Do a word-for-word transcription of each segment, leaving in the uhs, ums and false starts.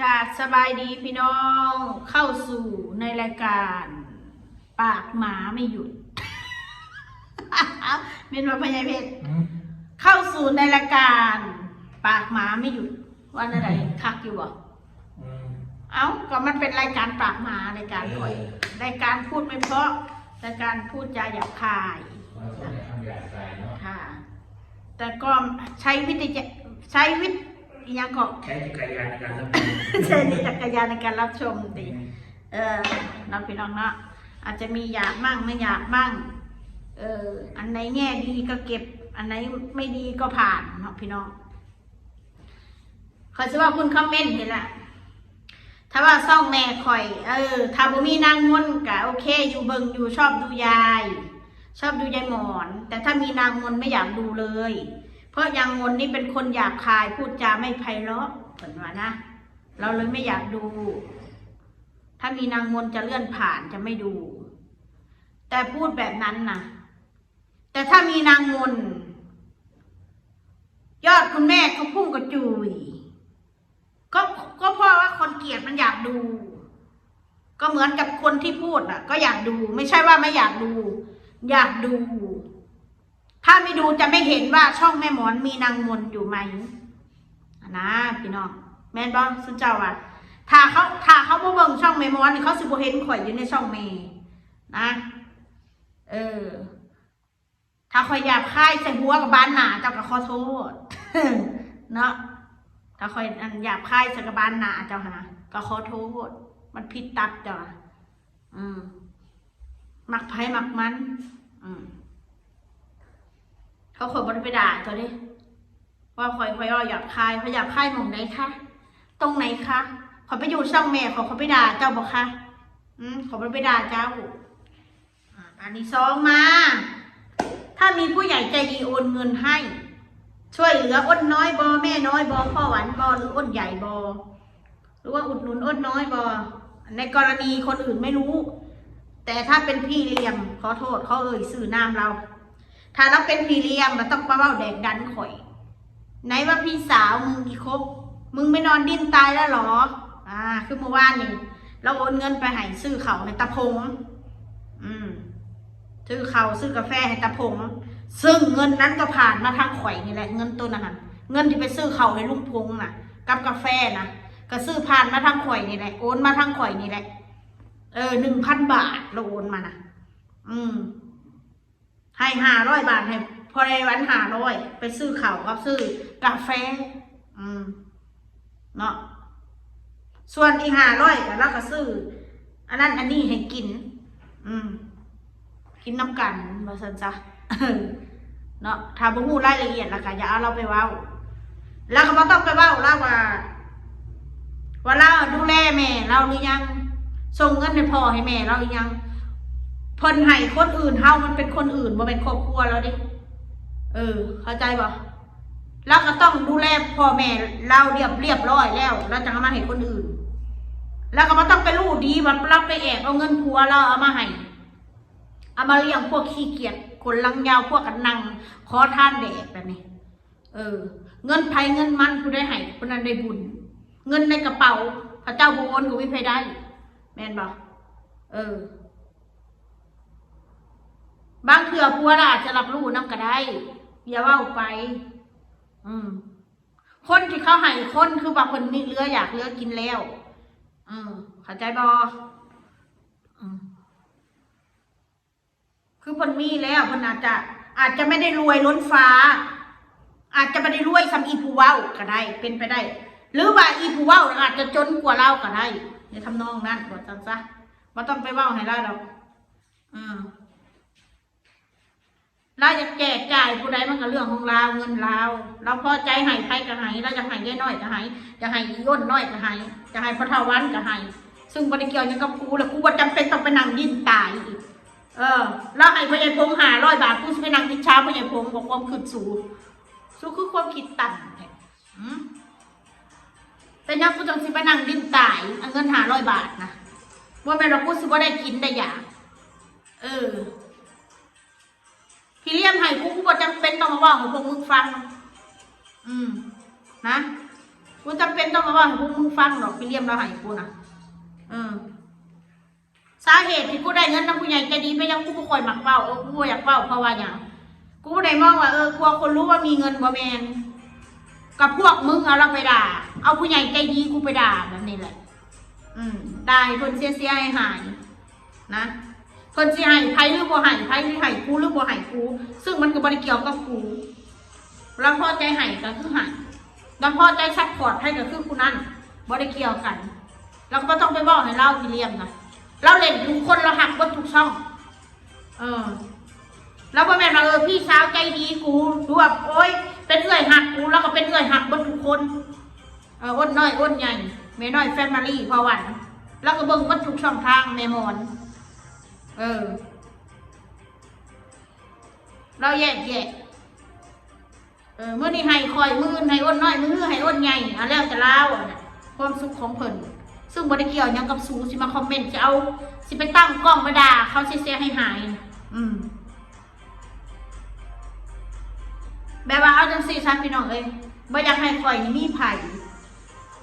กราบสบายดีพี่น้อง เข้าสู่ในรายการ ปากหมาไม่หยุด แม่นบ่พ่อใหญ่เพชร อืม เข้าสู่ในรายการ ปากหมาไม่หยุด ว่าอะไร คักอยู่บ่ อืม เอ้า ก็มันเป็นรายการปากหมารายการข่อย เออ รายการพูดไม่เพราะ รายการพูดจาหยาบคาย เราต้องทำอย่างไรเนาะ ค่ะ แต่ก็ใช้วิทยาใช้วิทยังก็ ใช้จักรยานในการรับชม ใช้จักรยานในการรับชมติ เออเนาะพี่น้องเนาะ อาจจะมีหยาบมั่งไม่หยาบมั่ง เออ อันไหนแง่ดีก็เก็บ อันไหนไม่ดีก็ผ่านเนาะพี่น้อง ข้อยสิว่าคุณคอมเมนต์นี่แหละ ถ้าว่าช่องแม่ข่อย เออ ถ้าบ่มีนางมนต์ก็โอเค อยู่เบิ่งอยู่ ชอบดูยาย ชอบดูยายหมอน แต่ถ้ามีนางมนต์ไม่อยากดูเลย เพราะยายมนต์นี่เป็นคนหยาบคาย พูดจาไม่ไพเราะ เพิ่นว่านะ เราเลยไม่อยากดู ถ้ามีนางมนต์จะเลื่อนผ่าน จะไม่ดู แต่พูดแบบนั้นนะ แต่ถ้ามีนางมนต์ ยอดคุณแม่ก็พุ่งกระจุย ก็ ก็เพราะว่าคนเกลียดมันอยากดู ก็เหมือนกับคนที่พูดน่ะ ก็อยากดู ไม่ใช่ว่าไม่อยากดู อยากดู ถ้าไม่ดูจะไม่เห็นว่าช่องแม่หมอนมีนางมนต์อยู่ไหม นะพี่น้อง แม่นบ่ซุเจ้าว่า ถ้าเขา ถ้าเขาบ่เบิ่งช่องแม่หมอนนี่ เขาสิบ่เห็นข่อยอยู่ในช่องแม่ นะ เออ ถ้าข่อยหยาบคายใส่หัวกับบานหน้าเจ้าก็ขอโทษ เนาะ ถ้าข่อยอันหยาบคายใส่กับบานหน้าเจ้าหั่นนะ ก็ขอโทษ มันผิดตัดเจ้าอะ อืม มักไผมักมัน อืม เขาข่อยบ่ได้ไปด่าเจ้าเด้ ว่าข่อย ข่อยเว้าหยาบคาย ข่อยหยาบคายหม่องใดคะ ตรงไหนคะ ข่อยไปอยู่ช่องแม่ ข่อย ข่อยไปด่าเจ้าบ่คะ อืม ข่อยบ่ได้ไปด่าเจ้า อ่า อันที่สองมา ถ้ามีผู้ใหญ่ใจดีโอนเงินให้ ช่วยเหลืออ้นน้อยบ่ แม่น้อยบ่ พ่อหวันบ่ หรืออ้นใหญ่บ่ หรือว่าอุดหนุนอ้นน้อยบ่ ในกรณีคนอื่นไม่รู้ แต่ถ้าเป็นพี่เหลี่ยม ขอโทษ เขาเอ่ยชื่อนามเรา ถ้าเราเป็นพี่เหลี่ยม เราต้องมาเว้าแดกดันข่อย ไหนว่าพี่สาวมึงอีคก มึงไม่นอนดิ้นตายแล้วหรอ อ่า คือเมื่อวานนี่ เราโอนเงินไปให้ซื้อข้าวให้ตาพง อืม ซื้อข้าวซื้อกาแฟให้ตาพง ซึ่งเงินนั้นก็ผ่านมาทางข่อยนี่แหละ เงินตัวนั้นน่ะ เงินที่ไปซื้อข้าวให้ลุงพงน่ะ กับกาแฟน่ะ ก็ซื้อผ่านมาทางข่อยนี่แหละ โอนมาทางข่อยนี่แหละ เออ หนึ่งพันบาท เราโอนมาน่ะ อืม ให้ห้าร้อยบาท ให้พ่อใหญ่หวันห้าร้อย ไปซื้อข้าวกับซื้อกาแฟ อืม เนาะ ส่วนอีกห้าร้อยก็เราก็ซื้อ อันนั้นอันนี้ให้กิน อืม กินนำกัน ว่าซั่นซะ เนาะ ถ้าบ่ฮู้รายละเอียดแล้วก็อย่าเอาเราไปเว้า แล้วก็บ่ต้องไปเว้าลาวว่า ว่าลาวดูแลแม่ลาวหรือยัง ส่งเงินให้พ่อให้แม่ลาวหรือยัง เพิ่นให้คนอื่น เฮามันเป็นคนอื่น บ่แม่นครอบครัวลาวเด้ เออ เข้าใจบ่ ลาวก็ต้องดูแลพ่อแม่ลาวเรียบ เรียบร้อยแล้ว ลาวจั่งเอามาให้คนอื่น ลาวก็บ่ต้องไปรู้ดีว่าลาวไปแอบเอาเงินผัวลาวเอามาให้ เอามาเลี้ยงพวกขี้เกียจ ขนหลังยาว พวกกันนั่งขอทานแดกแบบนี้ เออ เงินไผเงินมัน ผู้ใดให้ผู้นั้นได้บุญ เงินในกระเป๋า เขาเจ้าบ่โอนก็บ่มีไผได้ แม่นบ่ เออ บางเทื่อผัวลาวอาจจะรับรู้นำก็ได้ อย่าเว้าไป อืม คนที่เขาให้คนคือว่าเพิ่นมีเหลืออยากเหลือกินแล้ว อืม เข้าใจบ่ อืม คือเพิ่นมีแล้ว เพิ่นอาจจะ อาจจะไม่ได้รวยล้นฟ้า อาจจะไม่ได้รวยส่ำอีผู้เว้าก็ได้ เป็นไปได้ หรือว่าอีผู้เว้าอาจจะจนกว่าลาวก็ได้ ในทำนองนั้น ว่าซั่นซะ บ่ต้องไปเว้าให้ลาวดอก อืม ลาวอยากแจกจ่ายผู้ใดมันก็เรื่องของลาว เงินลาว ลาวพอใจให้ไผก็ให้ ลาวอยากให้ยายน้อยก็ให้ อยากให้อีอ้นน้อยก็ให้ อยากให้พ่อเฒ่าหวันก็ให้ ซึ่งบ่ได้เกี่ยวหยังกับกู แล้วกูบ่จำเป็นต้องไปนั่งดิ้นตายอีก เออ ลาวให้พ่อใหญ่พงห้าร้อยบาท กูสิไปนั่งอิจฉาพ่อใหญ่พงบ่ ความคิดสู สูคือความคิดต่ำแท้ อืม เป็นหยังกูจั่งสิไปนั่งดิ้นตาย เอาเงินห้าร้อยบาทนะ บ่แม่นว่ากูสิบ่ได้กินได้อยาก เออ พี่เลี้ยงให้กู กูบ่จำเป็นต้องมาเว้าให้พวกมึงฟัง อืม นะ กูจำเป็นต้องมาเว้าให้พวกมึงฟังดอก พี่เลี่ยมลาวให้กูนะ เออ สาเหตุที่กูได้เงินนำผู้ใหญ่ใจดี เป็นหยังกูบ่ค่อยมักเว้า เออ กูบ่อยากเว้า เพราะว่าหยัง กูบ่ได้มองว่า เออ กลัวคนรู้ว่ามีเงิน บ่แม่น กับพวกมึงเอาลาวไปด่า เอาผู้ใหญ่ใจดีกูไปด่าแบบนี้แหละ อืม ด่าให้เพิ่นเสียๆ หายๆ นะ เพิ่นสิให้ไผหรือบ่ให้ไผ สิให้กูหรือบ่ให้กู ซึ่งมันก็บ่ได้เกี่ยวกับกู ลาวพอใจให้ก็คือให้ ลาวพอใจซัพพอร์ตไผก็คือผู้นั้น บ่ได้เกี่ยวกัน ลาวก็บ่ต้องไปเว้าให้ลาว พี่เลี่ยมนะ ลาวเล่นทุกคน ลาวฮักเบิดทุกช่อง เออ ลาวบ่แม่นว่า เออ พี่สาวใจดีกู หรือว่า โอ๊ย เป็นเอื้อยฮักกู ลาวก็เป็นเอื้อยฮักเบิดทุกคน เออ อ้นน้อย อ้นใหญ่ แม่น้อยแฟมิลี่ พ่อหวัน ลาวก็เบิ่งเบิดทุกช่องทาง แม่หมอน เออ ลาวแยกแยะ เออ มื้อนี้ให้ข้อย มื้ออื่นให้อ้นน้อย มื้อฮือให้อ้นใหญ่ เอาแล้วแต่ลาวอะนะ ความสุขของเพิ่น ซึ่งบ่ได้เกี่ยวหยังกับสู สิมาคอมเมนต์ สิเอา สิไปตั้งกล้องมาด่าเขาเสียหายๆ อืม แบบว่าเอาจังซี่ซะพี่น้องเอ้ย บ่อยากให้ข้อยนี่มีไผ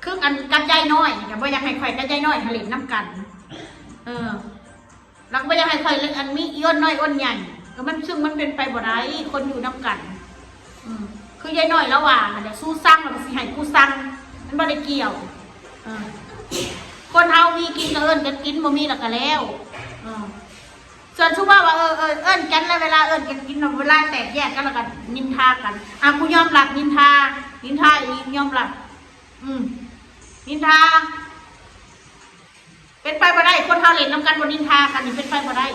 คืออันกับยายน้อยนี่ก็บ่อยากให้ข้อยกับยายน้อยหั้นเล่นนำกัน เออ ลาวก็บ่อยากให้ข้อยเล่นอันมีอ้นน้อยอ้นใหญ่ เออ มัน ซึ่งมันเป็นไปบ่ได้ คนอยู่นำกัน อืม คือยายน้อยลาวว่าหั่นแหละ สูซังลาวก็สิให้กูซัง มันบ่ได้เกี่ยว เออ คนเฮามีกินก็เอิ้นกันกิน บ่มีลาวก็แล้ว เออ ส่วนสูว่าว่า เออ เออ เอิ้นกันแล้ว เวลาเอิ้นกันกินน่ะ เวลาแตกแยกกันลาวก็นินทากัน อ่ะ กูยอมรับนินทา นินทาอีหลี ยอมรับ อืม นินทา เป็นไปบ่ได้ คนเฮาเล่นนำกันบ่นินทากันนี่เป็นไปบ่ได้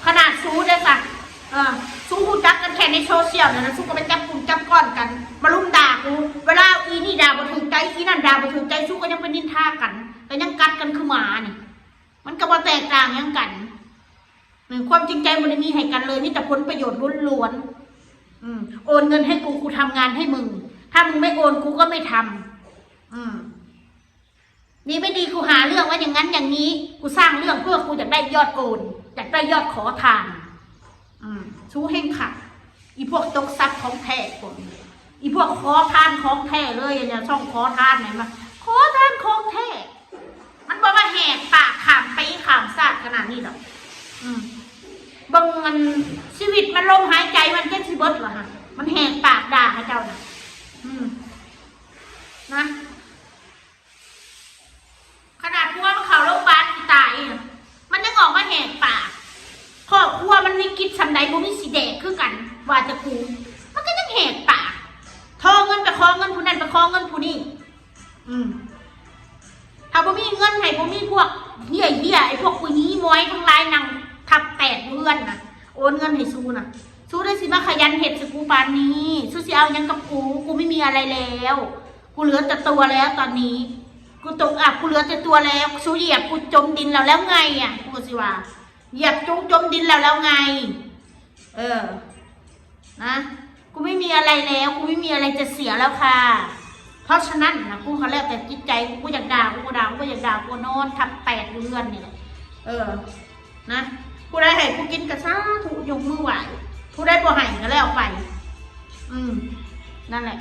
ขนาดสูเด้อจ้ะ เออ สูฮู้จักกันแค่ในโซเชียลเนี่ยนะ สูก็ไปจับกลุ่มจับก้อนกัน มาลุมด่ากู เวลาอีนี่ด่าบ่ถูกใจ อีนั่นด่าบ่ถูกใจ สูก็ยังไปนินทากัน ก็ยังกัดกันคือหมานี่ มันก็บ่แตกต่างหยังกัน อืม ความจริงใจบ่ได้มีให้กันเลย มีแต่ผลประโยชน์ล้วนๆ อืม โอนเงินให้กู กูทำงานให้มึง ถ้ามึงไม่โอนกูก็ไม่ทำ อืม ดีไม่ดีกูหาเรื่องไว้อย่างนั้นอย่างนี้ กูสร้างเรื่องเพื่อกูอยากได้ยอดโอน อยากได้ยอดขอทาน อืม สูแฮงคัก อีพวกตกทรัพย์ของแท้พวกนี้ อีพวกขอทานของแท้เลยเนี่ย ช่องขอทานไหนมา ขอทานของแท้ มันบ่มาแหกปากข้ามปีข้ามชาติขนาดนี้ดอก อืม เบิ่งมัน ชีวิตมัน ลมหายใจมันจนสิเบิดแล้วหั่น มันแหกปากด่าเขาเจ้าน่ะ อืม นะ ขนาดผัวมันเข้าโรงพยาบาลสิตายน่ะ มันยังออกมาแหกปาก ครอบครัวมันวิกฤตส่ำใดบ่มีสิแดกคือกัน ว่าแต่กู มันก็ยังแหกปาก ทอเงินไปขอเงินผู้นั้น ไปขอเงินผู้นี้ อืม ถ้าบ่มีเงินให้ บ่มีพวกเฮี้ยๆ ไอ้พวกผู้หญิงมอยทั้งหลายนั่งทับแตกอยู่เฮือนน่ะ โอนเงินให้สูน่ะ สูได้สิมาขยันเฮ็ดใส่กูปานนี้ สูสิเอาหยังกับกู กูไม่มีอะไรแล้ว กูเหลือแต่ตัวแล้วตอนนี้ กูตกอับ กูเหลือแต่ตัวแล้ว สูเหยียบกูจมดินแล้ว แล้วไงอ่ะ กูสิว่า เหยียบจุจมดินแล้ว แล้วไง เออ นะ กูไม่มีอะไรแล้ว กูไม่มีอะไรจะเสียแล้วค่ะ เพราะฉะนั้นนะ กูก็แล้วแต่จิตใจ กูอยากด่า กูก็ด่า กูบ่อยากด่า กูนอนทับแตกอยู่เฮือนนี่แหละ เออ นะ ผู้ใดให้กูกินก็สาธุ ยกมือไหว้ ผู้ใดบ่ให้ก็แล้วไป อืม นั่นแหละ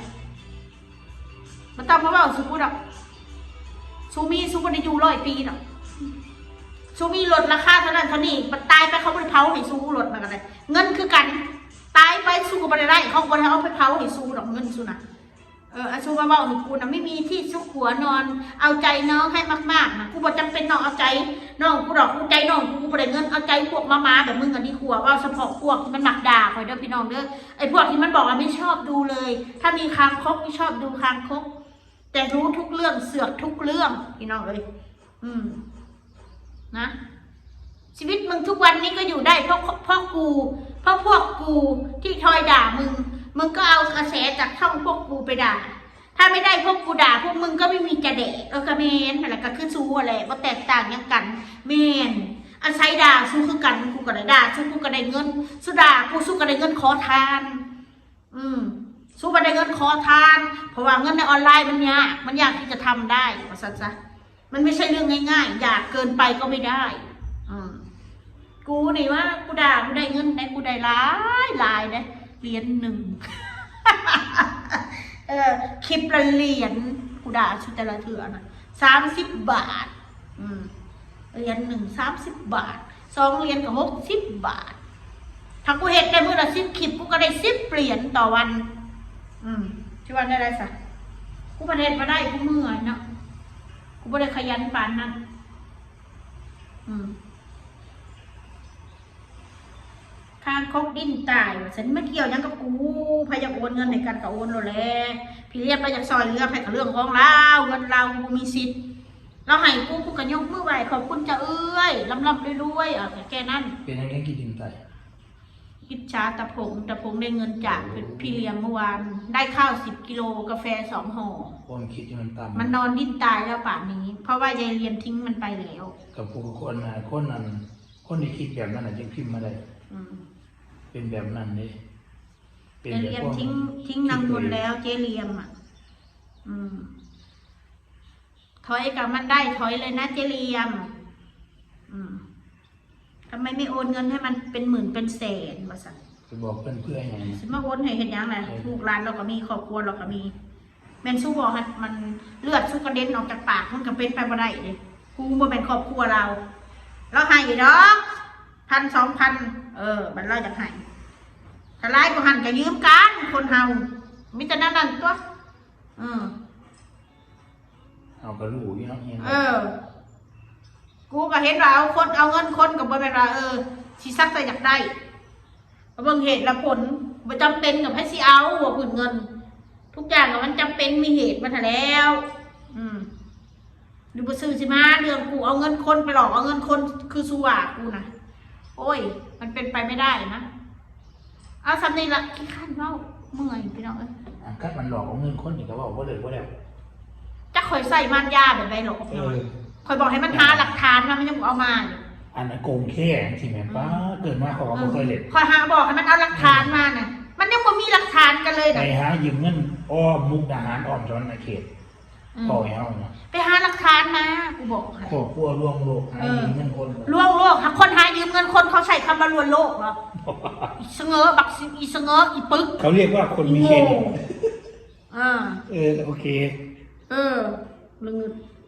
บ่ต้องมาเว้าสู่กูดอก สูมี สูบ่ได้อยู่ร้อยปีดอก สูมีรถราคาเท่านั้นเท่านี้ บัดตายไปเขาบ่ได้เผาให้สู รถมันก็ได้ เงินคือกัน ตายไปสูก็บ่ได้ได้ เขาก็บ่ได้เอาไปเผาให้สูดอก เงินสูน่ะ เออ อันสูมาเว้าให้กูน่ะ ไม่มีที่ซุกหัวนอน เอาใจน้องให้มากๆนะ กูบ่จำเป็นต้องเอาใจน้องกูดอก กูใจน้องกู กูบ่ได้เงิน เอาใจพวกหมาๆแบบมึงอะดีกว่า เว้าเฉพาะพวกที่มันมักด่าข้อยเด้อพี่น้องเด้อ ไอ้พวกที่มันบอกว่าไม่ชอบดูเลย ถ้ามีคางคกไม่ชอบดูคางคก แต่รู้ทุกเรื่อง เสือกทุกเรื่อง พี่น้องเอ้ย อืม นะ ชีวิตมึงทุกวันนี้ก็อยู่ได้เพราะ เพราะกู เพราะพวกกูที่คอยด่ามึง มึงก็เอากระแสจากช่องพวกกูไปด่า ถ้าไม่ได้พวกกูด่า พวกมึงก็ไม่มีจะแดก เออ ก็แม่นนั่นแหละ ก็คือสูอะแหละ บ่แตกต่างหยังกัน แม่น อาศัยด่าสูคือกัน กูก็ได้ด่าสู กูก็ได้เงิน สูด่ากู สูก็ได้เงินขอทาน อืม สูบ่ได้เงินขอทาน เพราะว่าเงินในออนไลน์มันยาก มันยากที่จะทำได้ ว่าซั่นซะ มันไม่ใช่เรื่องง่ายๆ อยากเกินไปก็ไม่ได้ อืม กูนี่ว่ากูด่า กูได้เงินได้ กูได้หลายหลายเด้ เหรียญหนึ่ง เออ คลิปละเหรียญ กูด่าสุแต่ละเทื่อนะ สามสิบบาท อืม เหรียญหนึ่งสามสิบบาท สองเหรียญก็หกสิบบาท ถ้ากูเฮ็ดได้มื้อละสิบคลิป กูก็ได้สิบเหรียญต่อวัน อืม สิว่าได้ไรซะ กูบ่เฮ็ดบ่ได้ กูเมื่อยเนาะ กูบ่ได้ขยันปานนั้น อืม คางคกดิ้นตายว่าซั่น มาเกี่ยวหยังกับกู ไผอยากโอนเงินให้กันก็โอนโลดแหละ พี่เรียกไปอยากซอยเหลือไผก็เรื่องของลาว เงินลาวกูบ่มีสิทธิ์ ลาวให้กู กูก็ยกมือไหว้ ขอบคุณจ้าเอื้อย ร่ำๆรวยๆ เอาแค่นั้น เป็นหยังจั่งขี้ดินตาย อิจฉาตาพง ตาพงได้เงินจากพี่เลี้ยงเมื่อวาน ได้ข้าวสิบกิโล กาแฟสองห่อ ความคิดที่มันต่ำ มันนอนดิ้นตายแล้วป่านนี้ เพราะว่ายายเรียนทิ้งมันไปแล้ว กับผู้คนน่ะ คนนั้น คนที่คิดแบบนั้นน่ะจึงพิมพ์มาได้ อืม เป็นแบบนั้นเด้ เป็นแบบ เจ๊เรียม ความ ทิ้ง ทิ้งนางมนแล้ว เจ๊เรียมอ่ะ อืม ถอยกับมันได้ ถอยเลยนะเจ๊เรียม อืม ทำไมไม่โอนเงินให้มันเป็นหมื่นเป็นแสนวะสัน ไปบอกเพื่อนเพื่อนไง สิมาโอนให้เฮ็ดหยังล่ะ เออ ลูกหลานเราก็มี ครอบครัวเราก็มี แม่นสู้บอกให้มันเลือดสู้กระเด็นออกจากปาก มันก็เป็นไปบ่ได้เด้ กูบ่แม่นครอบครัวเรา เราให้ดอก พันสองพัน เออ บัดเราอยากให้ ถ้าหลายกว่าหั้นก็ยืมกัน คนเฮา มีแต่แนวนั้นตัว อืม เอากระลูกอยู่เนาะเฮีย เออ กูก็เห็นว่าเอาคน เอาเงินคนก็บ่แม่นว่า เออ สิสักแต่อยากได้ ก็เบิ่งเหตุและผล บ่จำเป็นกับไผสิเอา ว่าพื้นเงิน ทุกอย่างอะมันจำเป็นมีเหตุมันหั้นแหล้ว อืม หรือบ่ซื่อสิมาเรื่องกูเอาเงินคนไปหลอกเอาเงินคน คือสู่ว่ากูนะ โอ้ย มันเป็นไปไม่ได้นะ เอาส่ำนี้ละ ขี้คร้านเว้า เมื่อยพี่น้องเอ้ย อ่ะ คันมันหลอกเอาเงินคนนี่ก็เว้าบ่เลิกบ่แล้ว จักข่อยใส่มารยาแบบใดหลอก เออ ข่อยบอกให้มันหาหลักฐานมา มันยังบ่เอามาอยู่ อันนั้นโกงแค่จังซี่แม่น อืม ป้า เกิดมาข้อยก็บ่เคยเล่น ข่อยหาบอกให้มันเอาหลักฐานมาน่ะ มันยังบ่มีหลักฐานกันเลย ไป น่ะ หายืมเงินอ้อมมุกดาหาร อ้อมสวรรณเขต อืม บอกให้เฮานะ ไปหาหลักฐานมา กูบอกให้ ครอบครัวลวงโลก หา เออ ยืมเงินคน ลวงโลก หาคนหายืมเงินคน เขาใช้คำว่าลวงโลกเหรอ อีสะเงอะ บักสิ อีสะเงอะ อีปึก เขาเรียกว่าคนมีเครดิต อีโง่ อ่า เออ โอเค เออ ลวง